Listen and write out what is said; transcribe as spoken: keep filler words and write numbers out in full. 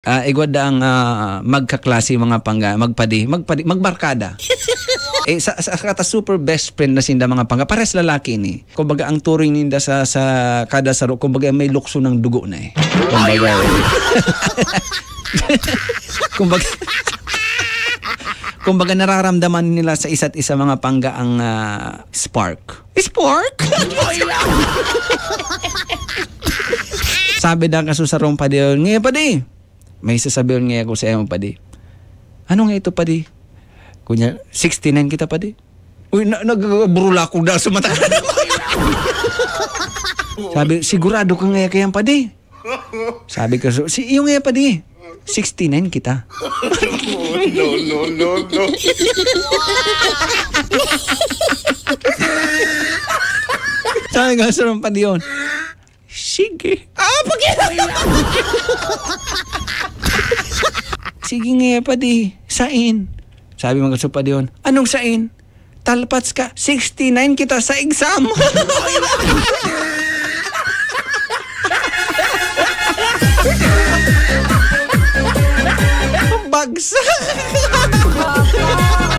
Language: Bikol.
Ah, igwa da ang, ah, magkaklase, mga pangga, magpadi, magpadi, magbarkada. Eh, sa, sa, sa kata super best friend na sinda, mga pangga, pares lalaki ni. Kumbaga, ang turing ninda sa, sa kada saro, kumbaga, may lukso ng dugo na eh. Kumbaga, kumbaga, kumbaga, nararamdaman nila sa isa't isa, mga pangga, ang, ah, spark. Spark? Sabi na kaso sarong padi yun, "Ngayon, padi, may sasabihin nga ako sa imo, padi." "Ano nga ito, padi?" Kunya, "Sixty-nine kita, padi." Uy, na, nagburulakog na sa mata. Sabi, "Sigurado ka nga kaya, padi?" Sabi ko, "So, si, yung nga, padi, sixty-nine kita." No, no, no, no. Sabi ko, "Sarong padi yun." "Sige." Ah, pag- "Sige nga, padi. Sain?" Sabi mga supad yun, "Anong sain? Talpats ka, sixty-nine kita sa exam." Bagsak.